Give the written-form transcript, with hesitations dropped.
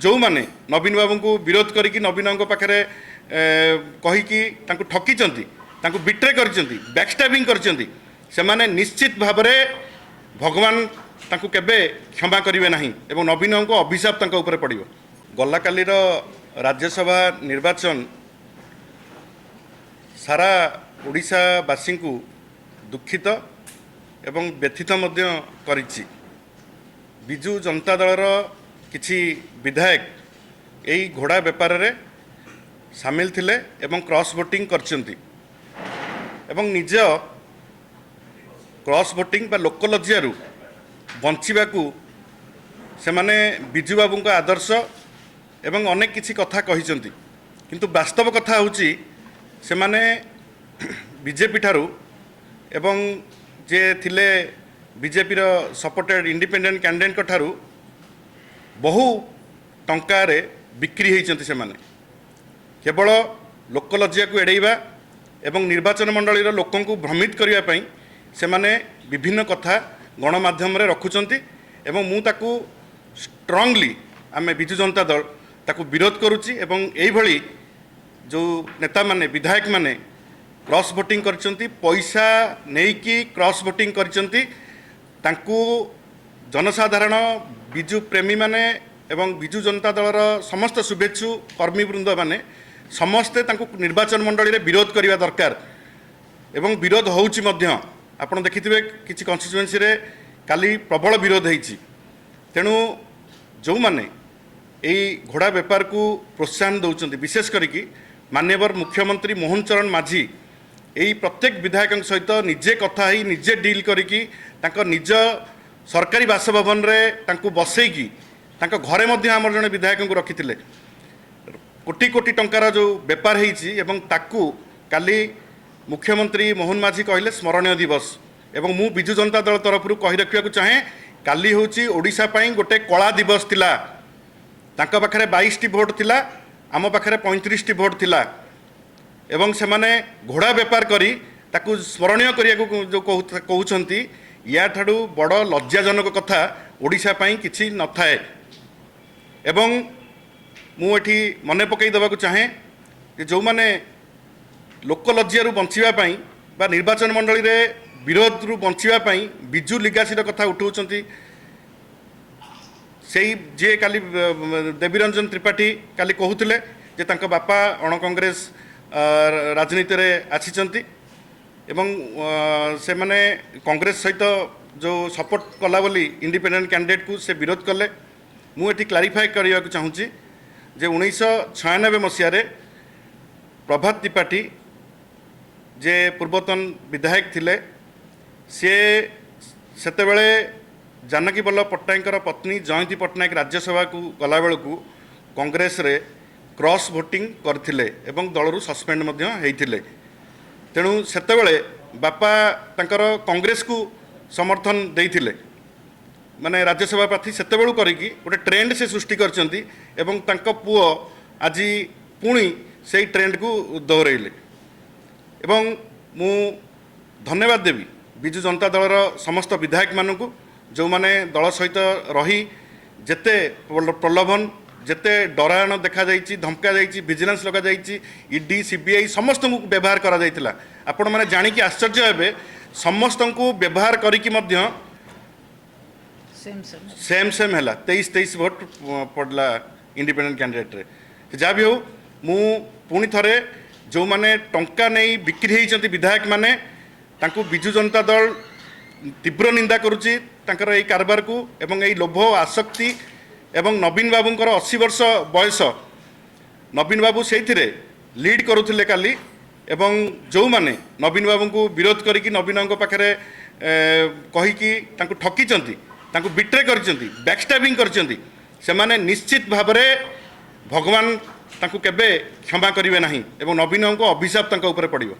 ଯେଉଁମାନେ ନବୀନ ବାବୁଙ୍କୁ ବିରୋଧ କରିକି ନବୀନଙ୍କ ପାଖରେ କହିକି ତାଙ୍କୁ ଠକିଛନ୍ତି, ତାଙ୍କୁ ବିଟ୍ରେ କରିଛନ୍ତି, ବ୍ୟାକଷ୍ଟାବିଂ କରିଛନ୍ତି, ସେମାନେ ନିଶ୍ଚିତ ଭାବରେ ଭଗବାନ ତାଙ୍କୁ କେବେ କ୍ଷମା କରିବେ ନାହିଁ ଏବଂ ନବୀନଙ୍କ ଅଭିଶାପ ତାଙ୍କ ଉପରେ ପଡ଼ିବ। ଗଲାକାଲିର ରାଜ୍ୟସଭା ନିର୍ବାଚନ ସାରା ଓଡ଼ିଶାବାସୀଙ୍କୁ ଦୁଃଖିତ ଏବଂ ବ୍ୟଥିତ ମଧ୍ୟ କରିଛି। ବିଜୁ ଜନତା ଦଳର କିଛି ବିଧାୟକ ଏଇ ଘୋଡ଼ା ବେପାରରେ ସାମିଲ ଥିଲେ ଏବଂ କ୍ରସ୍ ଭୋଟିଂ କରିଛନ୍ତି ଏବଂ ନିଜ କ୍ରସ୍ ଭୋଟିଂ ବା ଲୋକଲଜ୍ଜାରୁ ବଞ୍ଚିବାକୁ ସେମାନେ ବିଜୁବାବୁଙ୍କ ଆଦର୍ଶ ଏବଂ ଅନେକ କିଛି କଥା କହିଛନ୍ତି। କିନ୍ତୁ ବାସ୍ତବ କଥା ହେଉଛି, ସେମାନେ ବିଜେପି ଠାରୁ ଏବଂ ଯିଏ ଥିଲେ ବିଜେପିର ସପୋର୍ଟେଡ଼ ଇଣ୍ଡିପେଣ୍ଡେଣ୍ଟ କ୍ୟାଣ୍ଡିଡେଟ୍ଙ୍କ ଠାରୁ ବହୁ ଟଙ୍କାରେ ବିକ୍ରି ହୋଇଛନ୍ତି। ସେମାନେ କେବଳ ଲୋକଲଜ୍ଜାକୁ ଏଡ଼େଇବା ଏବଂ ନିର୍ବାଚନ ମଣ୍ଡଳୀର ଲୋକଙ୍କୁ ଭ୍ରମିତ କରିବା ପାଇଁ ସେମାନେ ବିଭିନ୍ନ କଥା ଗଣମାଧ୍ୟମରେ ରଖୁଛନ୍ତି ଏବଂ ମୁଁ ତାକୁ ଷ୍ଟ୍ରଙ୍ଗଲି, ଆମେ ବିଜୁ ଜନତା ଦଳ ତାକୁ ବିରୋଧ କରୁଛି। ଏବଂ ଏଇଭଳି ଯେଉଁ ନେତାମାନେ, ବିଧାୟକମାନେ କ୍ରସ୍ ଭୋଟିଂ କରିଛନ୍ତି, ପଇସା ନେଇକି କ୍ରସ୍ ଭୋଟିଂ କରିଛନ୍ତି, ତାଙ୍କୁ ଜନସାଧାରଣ, ବିଜୁ ପ୍ରେମୀମାନେ ଏବଂ ବିଜୁ ଜନତା ଦଳର ସମସ୍ତ ଶୁଭେଚ୍ଛୁ କର୍ମୀବୃନ୍ଦମାନେ ସମସ୍ତେ ତାଙ୍କୁ ନିର୍ବାଚନ ମଣ୍ଡଳୀରେ ବିରୋଧ କରିବା ଦରକାର ଏବଂ ବିରୋଧ ହେଉଛି ମଧ୍ୟ। ଆପଣ ଦେଖିଥିବେ, କିଛି କନଷ୍ଟିଚୁଏନ୍ସିରେ କାଲି ପ୍ରବଳ ବିରୋଧ ହେଇଛି। ତେଣୁ ଯେଉଁମାନେ ଏଇ ଘୋଡ଼ା ବେପାରକୁ ପ୍ରୋତ୍ସାହନ ଦେଉଛନ୍ତି, ବିଶେଷ କରିକି ମାନ୍ୟବର ମୁଖ୍ୟମନ୍ତ୍ରୀ ମୋହନ ଚରଣ ମାଝୀ ଏଇ ପ୍ରତ୍ୟେକ ବିଧାୟକଙ୍କ ସହିତ ନିଜେ କଥା ହେଇ, ନିଜେ ଡିଲ୍ କରିକି, ତାଙ୍କ ନିଜ ସରକାରୀ ବାସଭବନରେ ତାଙ୍କୁ ବସେଇକି, ତାଙ୍କ ଘରେ ମଧ୍ୟ ଆମର ଜଣେ ବିଧାୟକଙ୍କୁ ରଖିଥିଲେ। କୋଟି କୋଟି ଟଙ୍କାର ଯେଉଁ ବେପାର ହେଇଛି ଏବଂ ତାକୁ କାଲି ମୁଖ୍ୟମନ୍ତ୍ରୀ ମୋହନ ମାଝୀ କହିଲେ ସ୍ମରଣୀୟ ଦିବସ। ଏବଂ ମୁଁ ବିଜୁ ଜନତା ଦଳ ତରଫରୁ କହି ରଖିବାକୁ ଚାହେଁ, କାଲି ହେଉଛି ଓଡ଼ିଶା ପାଇଁ ଗୋଟେ କଳା ଦିବସ ଥିଲା। ତାଙ୍କ ପାଖରେ 22ଟି ଭୋଟ୍ ଥିଲା, ଆମ ପାଖରେ 35ଟି ଭୋଟ୍ ଥିଲା ଏବଂ ସେମାନେ ଘୋଡ଼ା ବେପାର କରି ତାକୁ ସ୍ମରଣୀୟ କରିବାକୁ ଯେଉଁ କହୁଛନ୍ତି, ୟାଠାରୁ ବଡ଼ ଲଜ୍ଜାଜନକ କଥା ଓଡ଼ିଶା ପାଇଁ କିଛି ନଥାଏ। ଏବଂ ମୁଁ ଏଠି ମନେ ପକାଇ ଦେବାକୁ ଚାହେଁ ଯେ ଯେଉଁମାନେ ଲୋକଲଜ୍ଜାରୁ ବଞ୍ଚିବା ପାଇଁ ବା ନିର୍ବାଚନ ମଣ୍ଡଳୀରେ ବିରୋଧରୁ ବଞ୍ଚିବା ପାଇଁ ବିଜୁ ଲିଗାସିର କଥା ଉଠାଉଛନ୍ତି, ସେଇ ଯିଏ କାଲି ଦେବୀରଞ୍ଜନ ତ୍ରିପାଠୀ କାଲି କହୁଥିଲେ ଯେ ତାଙ୍କ ବାପା ଅଣ କଂଗ୍ରେସ ରାଜନୀତିରେ ଆସିଛନ୍ତି ଏବଂ ସେମାନେ କଂଗ୍ରେସ ସହିତ ଯେଉଁ ସପୋର୍ଟ କଲା ବୋଲି ଇଣ୍ଡିପେଣ୍ଡେଣ୍ଟ କ୍ୟାଣ୍ଡିଡେଟ୍କୁ ସେ ବିରୋଧ କଲେ। ମୁଁ ଏଠି କ୍ଲାରିଫାଏ କରିବାକୁ ଚାହୁଁଛି ଯେ 1996 ମସିହାରେ ପ୍ରଭାତ ତ୍ରିପାଠୀ, ଯେ ପୂର୍ବତନ ବିଧାୟକ ଥିଲେ, ସିଏ ସେତେବେଳେ ଜାନକୀ ବଲ୍ଲଭ ପଟ୍ଟନାୟକଙ୍କର ପତ୍ନୀ ଜୟନ୍ତୀ ପଟ୍ଟନାୟକ ରାଜ୍ୟସଭାକୁ ଗଲାବେଳକୁ କଂଗ୍ରେସରେ କ୍ରସ୍ ଭୋଟିଂ କରିଥିଲେ ଏବଂ ଦଳରୁ ସସ୍ପେଣ୍ଡ ମଧ୍ୟ ହେଇଥିଲେ। ତେଣୁ ସେତେବେଳେ ବାପା ତାଙ୍କର କଂଗ୍ରେସକୁ ସମର୍ଥନ ଦେଇଥିଲେ। ମାନେ ରାଜ୍ୟସଭା ପ୍ରାର୍ଥୀ ସେତେବେଳୁ କରିକି ଗୋଟେ ଟ୍ରେଣ୍ଡ ସେ ସୃଷ୍ଟି କରିଛନ୍ତି ଏବଂ ତାଙ୍କ ପୁଅ ଆଜି ପୁଣି ସେଇ ଟ୍ରେଣ୍ଡକୁ ଦୋହରାଇଲେ। ଏବଂ ମୁଁ ଧନ୍ୟବାଦ ଦେବି ବିଜୁ ଜନତା ଦଳର ସମସ୍ତ ବିଧାୟକମାନଙ୍କୁ, ଯେଉଁମାନେ ଦଳ ସହିତ ରହି ଯେତେ ପ୍ରଲୋଭନ, ଯେତେ ଡରାୟଣ ଦେଖାଯାଇଛି, ଧମକା ଯାଇଛି, ଭିଜିଲାନ୍ସ ଲଗାଯାଇଛି, ଇଡି, ସିବିଆଇ ସମସ୍ତଙ୍କୁ ବ୍ୟବହାର କରାଯାଇଥିଲା। ଆପଣମାନେ ଜାଣିକି ଆଶ୍ଚର୍ଯ୍ୟ ହେବେ, ସମସ୍ତଙ୍କୁ ବ୍ୟବହାର କରିକି ମଧ୍ୟ ସେମ୍ ସେମ୍। ସେମ୍ ସେମ୍ ହେଲା, 23 23 ଭୋଟ୍ ପଡ଼ିଲା ଇଣ୍ଡିପେଣ୍ଡେଣ୍ଟ କ୍ୟାଣ୍ଡିଡେଟ୍ରେ। ଯାହା ବି ହେଉ, ମୁଁ ପୁଣି ଥରେ ଯେଉଁମାନେ ଟଙ୍କା ନେଇ ବିକ୍ରି ହେଇଛନ୍ତି ବିଧାୟକମାନେ, ତାଙ୍କୁ ବିଜୁ ଜନତା ଦଳ ତୀବ୍ର ନିନ୍ଦା କରୁଛି, ତାଙ୍କର ଏଇ କାରବାରକୁ ଏବଂ ଏଇ ଲୋଭ, ଆସକ୍ତି। ଏବଂ ନବୀନ ବାବୁଙ୍କର 80 ବର୍ଷ ବୟସ, ନବୀନ ବାବୁ ସେଇଥିରେ ଲିଡ୍ କରୁଥିଲେ କାଲି। ଏବଂ ଯେଉଁମାନେ ନବୀନ ବାବୁଙ୍କୁ ବିରୋଧ କରିକି ନବୀନଙ୍କ ପାଖରେ କହିକି ତାଙ୍କୁ ଠକିଛନ୍ତି, ତାଙ୍କୁ ବିଟ୍ରେ କରିଛନ୍ତି, ବ୍ୟାକଷ୍ଟାବିଂ କରିଛନ୍ତି, ସେମାନେ ନିଶ୍ଚିତ ଭାବରେ ଭଗବାନ ତାଙ୍କୁ କେବେ କ୍ଷମା କରିବେ ନାହିଁ ଏବଂ ନବୀନଙ୍କ ଅଭିଶାପ ତାଙ୍କ ଉପରେ ପଡ଼ିବ।